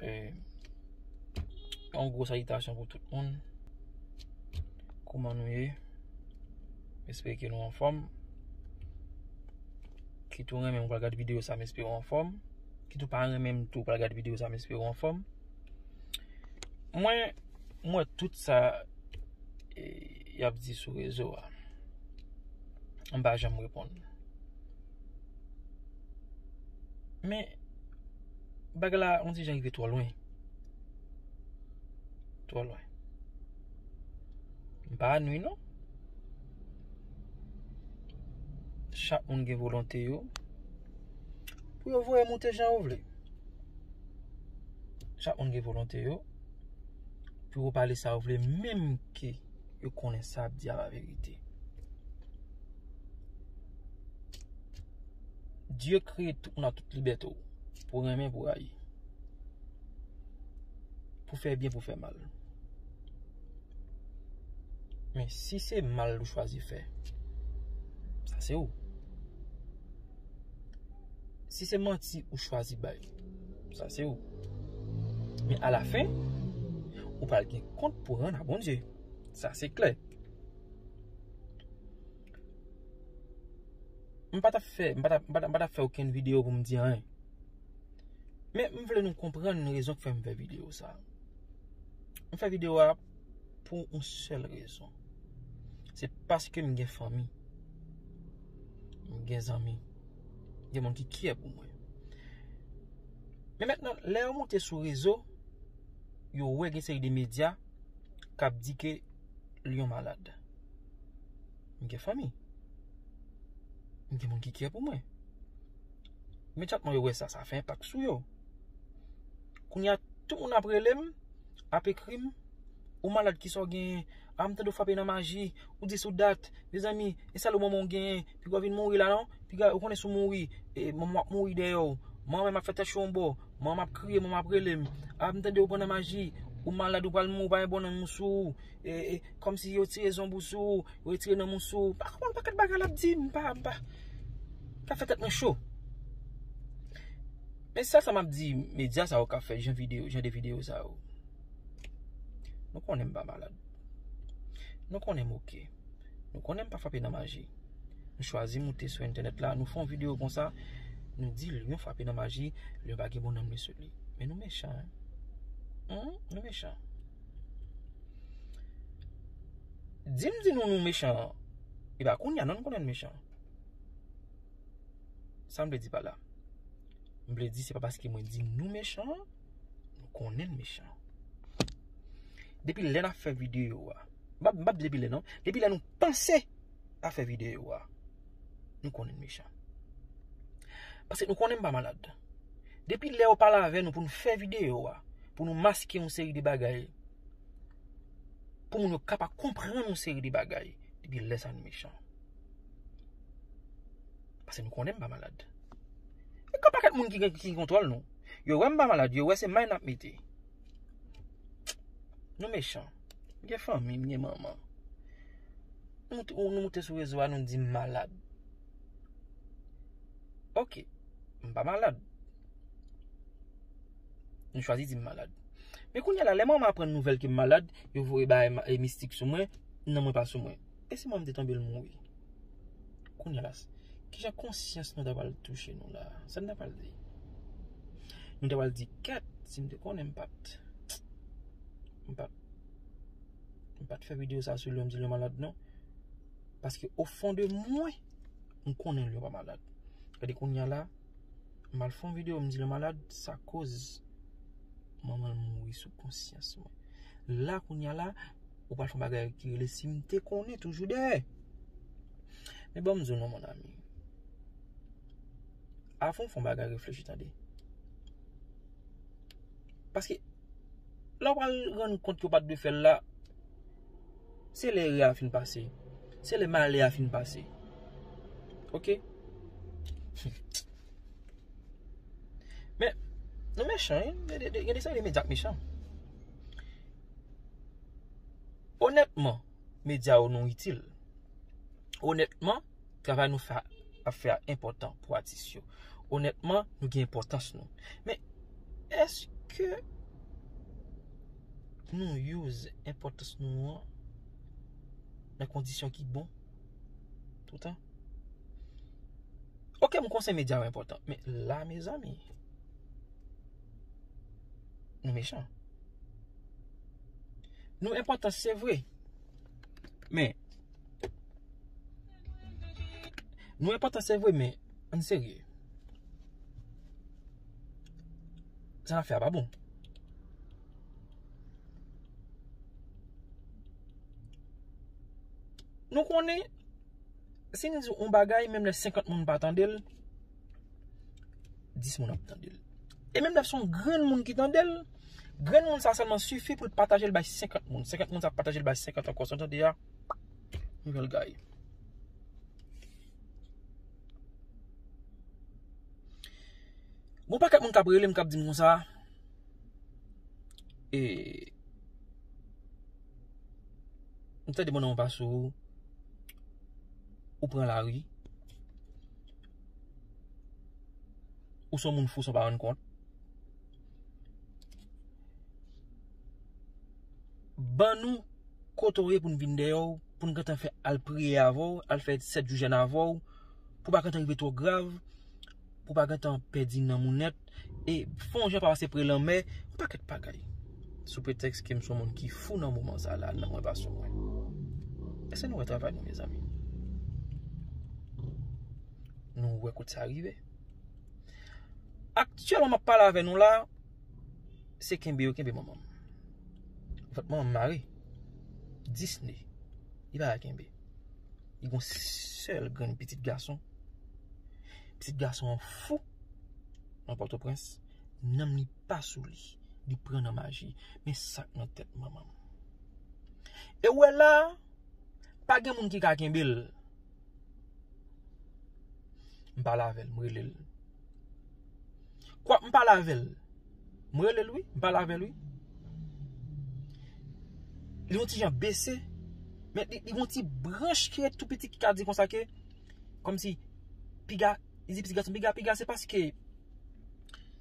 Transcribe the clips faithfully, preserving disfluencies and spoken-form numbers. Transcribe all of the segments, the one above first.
Eh, yon gwo salitasyon pou tout moun. Kouman nou ye? M espere ke nou anfòm. Kit ou renmen m, ou pral gade videyo sa, m espere w anfòm. Kit ou pa renmen m tou, ou pral gade videyo sa, m espere w anfòm. Mwen, mwen, tout sa, e, y ap di sou rezo a, m pa janm reponn. Men, bagay la, on ti jan rive twò lwen. Twò lwen. M pa nwi, non. Chak moun gen volonte yo pou yo voye moute jan yo vle. Chak moun gen volonte yo pou yo pale sa yo vle, menm ke yo konnen sa y ap di a pa verite. Dye kreye tout moun ak tout libète w, pou renmen, pou rayi, pou fè byen, pou fè mal. Men si se mal ou chwazi fè, sa se ou. Si se manti ou chwazi bay, sa se ou. Men alafen, ou pral gen kont pou rann a Bondye. Sa se klè. M pa t ap fè, m pa t ap, m pa t ap, m pa t ap fè okenn videyo pou m di anyen. Men m vle nou konprann rezon k fè m fè videyo sa. M fè videyo a pou yon sèl rezon. Se paske m gen fanmi. M gen zanmi. Gen moun ki kyè pou mwen. Men mentnan, lè yo moute sou rezo, yo wè gen seri de medya k ap di ke Lyon malad. M gen fanmi. M gen moun ki kyè pou mwen. Imedyatman yo wè sa, sa fè enpak sou yo. Kounye a, tout moun ap rele m, ap ekri m, "Ou malad, kisa w genyen? A, m tande w frape nan maji, ou dis ou dat. Mezanmi, e sèl ou manman w genyen, piga w vin mouri la non. Piga, ou konnen si w mouri, e, manman w ap mouri dèyè w. Manman m ap fè tèt cho yon bò, manman m ap kriye, manman m ap rele m. A, m tande w pran nan maji, ou malad, ou pral mouri, ou pa gen bon nanm sou ou. E, e, kòmsi yo tire zonbou sou ou, yo retire nanm ou sou ou." M pa konprann pakèt bagay l ap di, m pa, m pa. Ka fè tèt mwen cho. Men sa, sa m ap di, medya sa yo ka fè jan videyo, jan de videyo sa yo. Nou konnen m pa malad. Nou konnen m oke. Nou konnen m pa frape nan maji. Nou chwazi moute sou entènèt la, nou fè yon videyo konsa, nou di Lyon frape nan maji, Lyon pa gen bon nanm li sou li. Men nou mechan, en. Hmm? Nou mechan. Di m di nou nou mechan, e pa kounye a non nou konnen n mechan. Sa m vle di pa la? M vle di se pa paske mwen di nou mechan, nou konnen n mechan. Depi lè n ap fè videyo a, m p ap, m p ap di depi lè non, depi lè nou panse a fè videyo a, nou konnen n mechan. Paske nou konnen m pa malad. Depi lè yo pale avè nou pou nou fè videyo a, pou nou maske yon seri de bagay, pou moun yo ka pa konprann yon seri de bagay, depi lè sa nou mechan. Paske nou konnen m pa malad. E gen pakèt moun ki gen, ki gen kontwòl nou. Yo wè m pa malad, yo wè se may n ap mete. Nou mechan. M gen fanmi, m gen manman. Nou moute, nou moute sou rezo a, nou di m malad. Oke, m pa malad. Nou chwazi di m malad. Men kounye a la, lè manman aprann nouvèl ke m malad, yo voye bagay ma-, e mistik sou mwen, nanm mwen pa sou mwen. E si manman m te tonbe, l mouri? Kounye a la, kijan konsyans nou ta pral touche nou la? Sa n ta pral di? Nou ta pral di, "Kèt, si m te konnen m pa t, m pa t, m pa t fè videyo sa sou Lyon, m di Lyon malad non." Paske o fon de mwen, m konnen Lyon pa malad. Gade kounye a la, m al fè yon videyo, m di Lyon malad, sa koz manman l mouri sou konsyans mwen. La kounye a la, ou pral fè yon bagay ki rele si m te konnen toujou dèyè. Men ban m di w non, mon ami. Avan w fè yon bagay, reflechi tande. Paske lè w pral rann kont ke w pa t dwe fè l la, se lè erè a fin pase. Se lè malè a fin pase. Oke? Men, nou mechan, wi. Gen de, de, gen de seri de medya k mechan. Onètman, medya yo nou itil. Onètman, travay nou fè, ap fè a enpòtan pou atis yo. Onètman, nou gen enpòtans nou. Men, èske Ke nou use enpòtans nou an nan kondisyon ki bon toutan. Ok, m konsèy medya yo enpòtan, men la, mezanmi, nou mechan. Nou enpòtan, se vre, men nou enpòtan, se vre, men ann serye. Sa n ap fè a pa bon. Nou konnen, si n di yon bagay, menm lè senkant moun pa tande l, dis moun ap tande l. E menm lè se yon grenn moun ki tande l, grenn moun sa sèlman sifi pou l pataje l bay senkant moun. Senkant moun sa pataje l bay senkant ankò. Sa w tande a, nouvèl gay. Gon pakèt moun k ap rele m, k ap di m konsa, e, m tande moun nan yon pa sou ou, ou pran lari, ou se yon moun fou san w pa rann kont. Ban nou kote w ye pou n vin dèyè w, pou n gentan fè al priye avè w, al fè sèt jou jèn avè w, pou w pa gentan rive twò grav, pou w pa gentan pèdi nanm ou nèt, e fè yon jan pa pase pre lanmè, yon pakèt bagay. Sou pretèks ke m se yon moun ki fou nan moman sa la, nan mwen pa sou mwen. Èske nou wè travay nou, mezanmi? Nou wè kote sa rive. Aktyèlman, m ap pale avè nou la, se kenbe yo kenbe manman m. Vant manman m mare. Dis ne. Li pa ka kenbe. Li gon sèl grenn pitit gason. Pitit gason an fou nan Pòtoprens. Nanm li pa sou li. Li pran nan maji. Men sa k nan tèt manman m. E w wè la, pa gen moun ki ka kenbe l. M pale avè l, m rele l. Kwa, m pale avè l. M rele l, wi, m pale avè l, wi. Li yon ti jan bese, men li, li yon ti branch ki ret tou piti ki ka di konsa ke, kòmsi, piga, li di pitit gason, piga, piga, se paske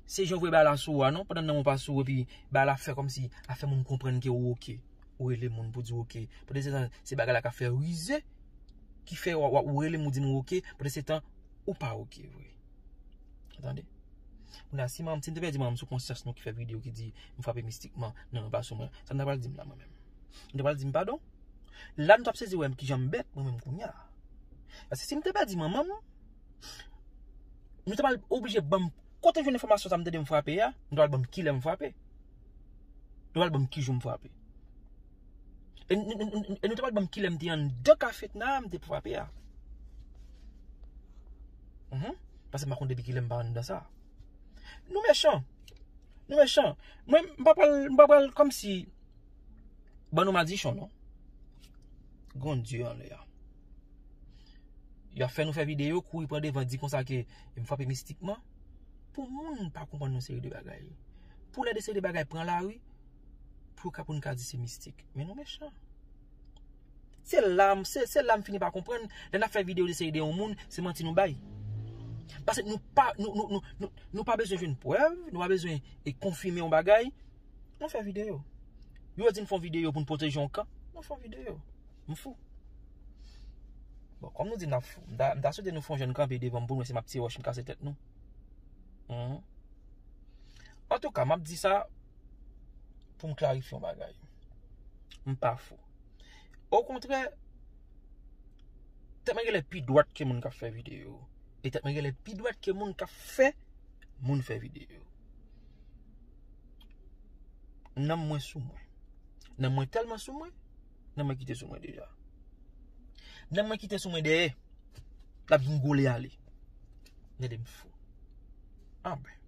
se jan w voye bagay la sou ou a, non, pandan nan ou pa sou ou, epi bagay la fè kòmsi, a fè moun konprann ke ou oke. Ou rele moun pou di w oke. Pandan se tan, se bagay la k ap fè rize, ki fè w, w, ou rele m, ou di m ou oke, pandan se tan, ou pa oke vre. Tande? Kounye a, si manm, si m te pèdi manm sou konsyans nou ki fè videyo ki di m frape mistikman, nan yon pa sou mwen, sa m ta pral di m la mwen menm? M ta pral di m padon? La nou t ap sezi wè m kijan m bèt, mwen menm kounye a. Paske si m te pèdi manman m, nou ta pral oblije ban m, kote m jwenn enfòmasyon sa m tande m frape a, nou ta pral ban m kilè m frape. Nou pral ban m ki jou m frape. E n-, n-, n-, n-, e nou te pral ban m kilè m te anndan kafetna a m te frape a. Mhm. Paske m pa konn depi kilè m pa anndan sa. Nou mechan. Nou mechan. Mwen, m pa pral, m pa pral kòmsi ban nou madichon, non. Gon Dye anlè a. Y ap fè nou fè videyo, kouri pran devan, di konsa ke m frape mistikman. Pou moun pa konprann yon seri de bagay. Pou lè de seri de bagay pran lari, pou yo ka, pou n ka di se mistik. Men nou mechan. Se la m, se, se la m fini pa konprann, lè n ap fè videyo de seri de yon moun, se manti nou bay. Paske nou pa, nou, nou, nou, nou, nou pa bezwen jwenn prèv, nou pa bezwen e konfime yon bagay. Nou fè videyo. Yo di n fè yon videyo pou n pwoteje yon kan. Nou fè yon videyo. M fou. Bon, kòm nou di n ap fou, m ta, m ta swete nou fè yon jèn kanpe devan m pou nou wè si m ap tire wòch m kase tèt nou. Mhm. Antouka, m ap di sa pou m klarifye yon bagay. M pa fou. Okontrè, tèt mwen genlè pi dwat ke moun k ap fè videyo. E tèt mwen genlè pi dwat ke moun k ap fè moun fè videyo. Nanm mwen sou mwen. Nanm mwen tèlman sou mwen, nanm mwen kite sou mwen deja. Nanm mwen kite sou mwen dèyè. L ap vin gole ale. Gade m fou. Anben.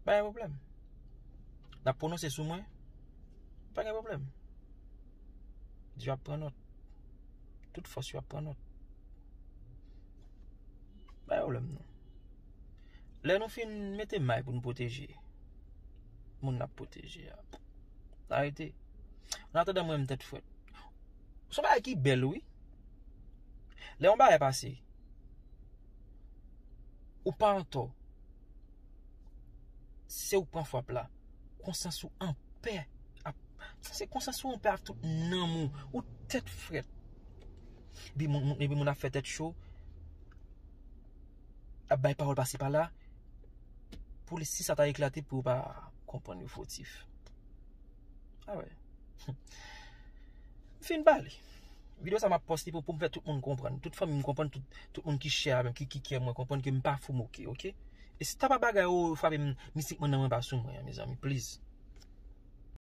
Pa gen pwoblèm. N ap pwononse sou mwen. Pa gen pwoblèm. Dye ap pran nòt. Tout fòs yo ap pran nòt. Pa gen pwoblèm non. Lè nou fin mete may pou n pwoteje moun n ap pwoteje a, n arete. An atandan mwen menm tèt frèt. Se yon bagay ki bèl wi. Lè yon bagay pase, ou pa antò. Se ou k pran frap la. Konsyans ou anpè. Ap- Se konsyans ou anpè ak tout nanm ou. Ou tèt frèt. Epi moun, moun- epi moun ap fè tèt cho. Ap bay pawòl pase pa la. Pou li, si sa ta eklate, pou yo pa konprann yo fotif. Ah ouais. M fin pale. Videyo sa m ap poste pou, pou m fè tout moun konprann. Tout fanmi m konprann, tout, tout moun ki share avè m, ki, ki kè mwen konprann ke m pa fou moke, ok? E si ta pa bagay ou frape m mistik mwen nan mwen pa sou mwen, mezanmi, please.